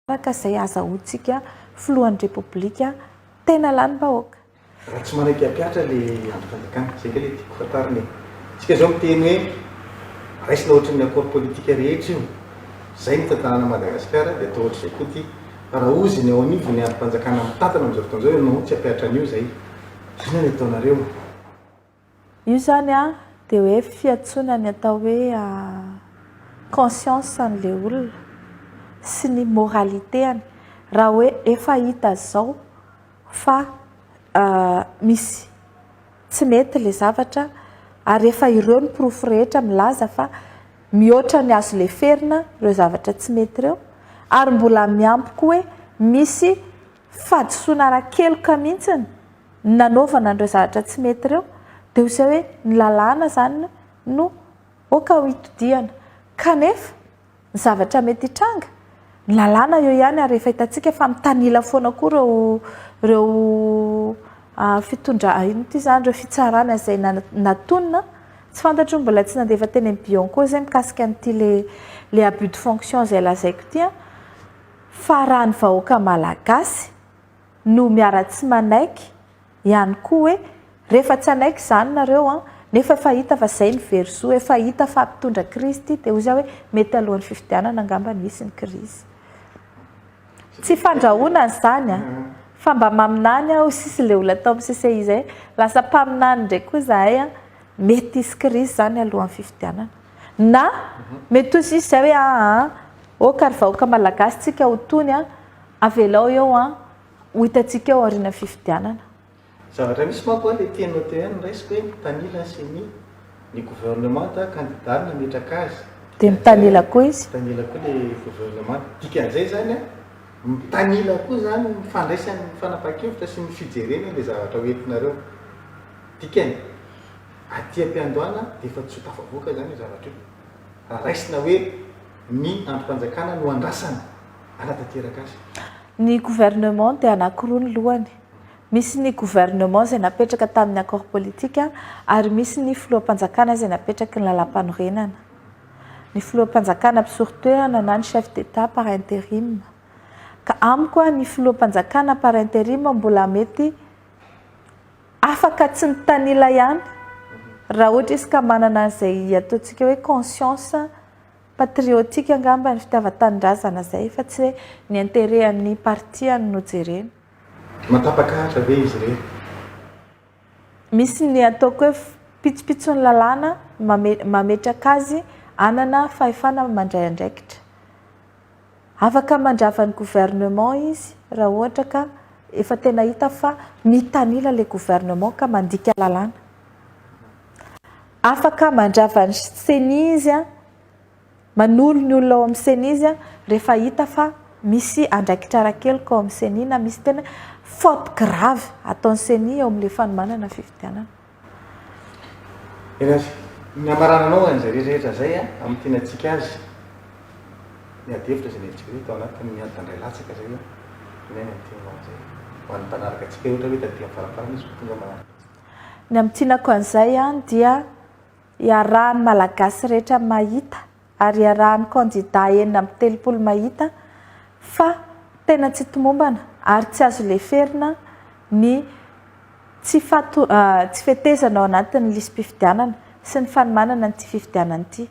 Araka izay azahoantsika filohan'ny Repoblika tena lanim-bahoaka. Raha tsy manaiky hampihatra le andrim-panjakana, zay nga le tiako fantarina e. Tsika zao miteny hoe raisina ohatran'ny accord politique rehetra io, zay ny tantanana Madagasikara dia atao ohatr'izay koa ty. Fa raha ozy ny ao anivon'ny andrim-panjakana mitantana amin'izao fotoana izao hoe non tsy hampiatra an'io zay, inona ny ataonareo? Io izany an, dia hoe fiantsoana ny atao hoe conscience an'ilay olona sy ny moralité-ny. Raha hoe efa hita izao fa misy tsy mety ilay zavatra ary efa ireo ny porofo rehetra milaza fa mihoatra ny azo leferina ireo zavatra tsy mety ireo ary mbola miampy koa hoe misy fahadisoana ara-keloka mihitsy ny nanaovana an'ireo zavatra tsy mety ireo dia ho izay hoe ny lalàna izany no aoka ho itodihana. Kanefa ny zavatra mety hitranga, ny lalàna eo ihany ary efa hitantsika fa mitanila foana koa ireo ireo fitondra inona ity izany ireo fitsarana izay natonina. Tsy fantatro mbola tsy nandefa teny amin'ny Bianco izay mikasika an'ity le le abus de fonction izay lazaiko ity an. Fa raha ny vahoaka malagasy no miara-tsy manaiky ihany koa hoe rehefa tsy hanaiky izany nareo an, nefa efa hita fa izay ny very zo, efa hita fa mpitondra krizy ity dia hoy za hoe mety alohan'ny fifidianana angamba no hisy ny krizy. Tsy fandrahonana izany an, fa mba maminany aho sisy ilay olona tao amin'ny CCI izay, lasa mpaminany indray koa izahay an, mety hisy krizy izany alohan'ny fifidianana. Na mety ho sisy izay hoe aa, ok ry vahoaka malagasy tsika ho tony an, Avelao eo an, ho hitantsika eo aorian'ny fifidianana. Zavatra misy manko an, le teninao teo ihany no raisiko hoe mitanila ny ceni, ny gouvernement candidat no nametraka azy. Dia mitanila koa izy. Mitanila koa le gouvernement. Dikan'izay zany an, mitanila koa zany ny fandraisany ny fanapahan-kevitra sy ny fijerena ilay zavatra ho entinareo. Dikany, aty am-piandohana dia efa tsy ho tafavoaka zany io zavatra io. Raha raisina hoe ny andrim-panjakana no andrasana. hanatanteraka azy. Ny gouvernement dia anankiroa ny lohany. Misy ny gouvernement izay napetraka tamin'ny accord politique ary misy ny filoham-panjakana izay napetraky ny lalàmpanorenana. Ny filoham-panjakana mpisoro toerana na ny chef d'Etat par interim. Ka amiko ny filoham-panjakana par interim mbola mety afaka tsy mitanila ihany raha ohatra izy ka manana an'izay ataontsika hoe conscience Patriotique angamba ny fitiavan-tanindrazana zay fa tsy hoe ny intérêt an'ny parti-any no jerena. Matapakahatra ve izy ireny? Misy ny ataoko hoe pitsopitson'ny lalàna mametraka azy hanana fahefana mandray andraikitra. Afaka mandrava ny gouvernement izy raha ohatra ka efa tena hita fa mitanila ilay gouvernement ka mandika lalàna. Afaka mandrava ny ceni izy, manolo ny olona ao amin'ny ceni izy rehefa hita fa misy andraikitra ara-keloka ao amin'ny ceni na misy tena faute grave ataon'ny ceni eo amin'ilay fanomanana fifidianana. Eny ary, ny hamarananao an'izay rehetra rehetra izay amin'ny tianantsika azy, ny ady hevitra izay nentintsika teo tao anatin'ny ady tandray latsaka izay, inona ny tianao an'izay ho an'ny mpanaraka antsika ohatra hoe taty amin'ny faramparany izy vao tonga manaraka. Ny amintinako an'izay dia iarahan'ny Malagasy rehetra mahita ary iarahan'ny kandida 36 mahita fa tena tsy tomombana ary tsy azo leferina ny tsy tsy fetezana ao anatin'ny lisi-pifidianana sy ny fanomanana an'ity fifidianana ity.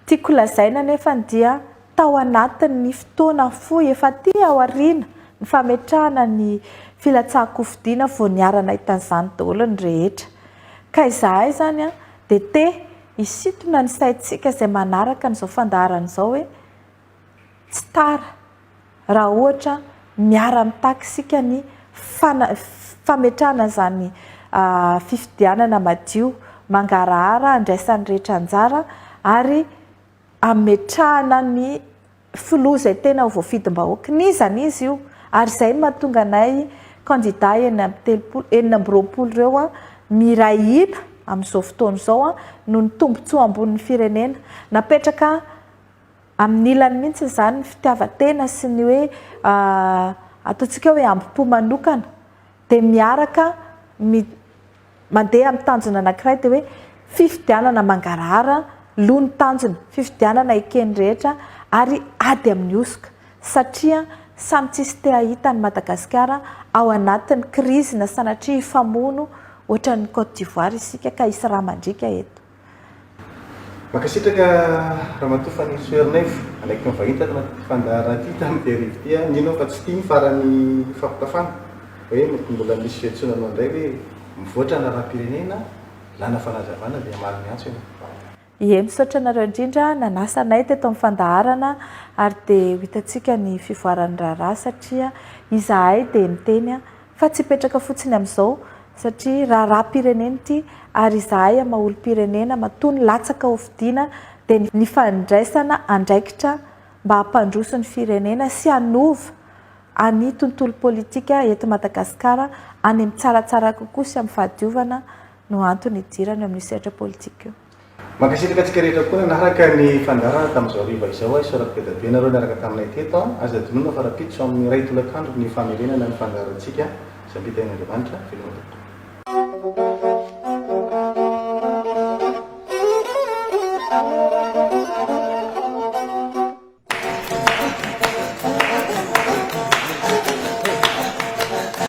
Tiako lazaina anefa dia tao anatin'ny fotoana fohy efa aty aoriana ny fametrahana ny filatsahan-kofidina vao niara-nahita an'izany daholo ny rehetra. Ka izahay izany dia te hisintona ny saintsika izay manaraka an'izao fandaharana izao hoe tsy tara raha ohatra miara-mitaky isika ny fametrahana izany fifidianana madio, mangarahara, andraisan'ny rehetra anjara ary hametrahana ny filoha izay tena ho voafidim-bahoaka. N'iza n'iza io. Ary izay no mahatonga anay kandida 36, 26 ireo miray hina amin'izao fotoana izao noho ny tombontsoa ambonin'ny firenena. Napetraka amin'ny ilany mihitsy izany ny fitiavan-tena sy ny hoe ataontsika hoe hambom-po manokana dia miaraka mi Mandeha amin'ny tanjona anankiray dia hoe fifidianana mangarahara loha ny tanjona, fifidianana eken'ny rehetra ary ady amin'ny hosoka satria samy tsisy te hahita an'i Madagasikara ao anatin'ny krizy na sanatria hifamono ohatran'ny Côte d'Ivoire isika ka hisy rà mandriaka eto. Mankasitraka Ramatoa Fanirisoa Ernaivo, anaiky ny vahiny tato anatin'ity fandaharana ity tamin'ity hariva ity. Mino aho fa tsy ity ny faran'ny fampitafana, hoe mety mbola misy fiantsoana anao indray hoe mivoatra ny raharaham-pirenena, ilàna fanazavana dia hamaly ny antso ianao. Ie, misaotra anareo indrindra nanasa anay teto amin'ny fandaharana ary dia ho hitantsika ny fivoaran'ny raharaha satria izahay dia miteny fa tsy hipetraka fotsiny amin'izao satria raharaham-pirenena ity ary izahay amin'ny maha olom-pirenena matoa nilatsaka hofidiana dia ny fandraisana andraikitra mba hampandroso ny firenena sy hanova ny tontolo politika eto Madagasikara any amin'ny tsaratsara kokoa sy amin'ny fahadiovana no antony hidirana eo amin'io sehatra politika io. Mankasitraka antsika rehetra koa nanaraka ny fandaharana tamin'izao hariva izao. Isaorako be dia be nareo niaraka taminay teto. Aza adinoina fa rahampitso amin'ny iray tolakandro ny famerenana ny fandaharantsika izay ampitain'Andriamanitra. Veloma tompoko.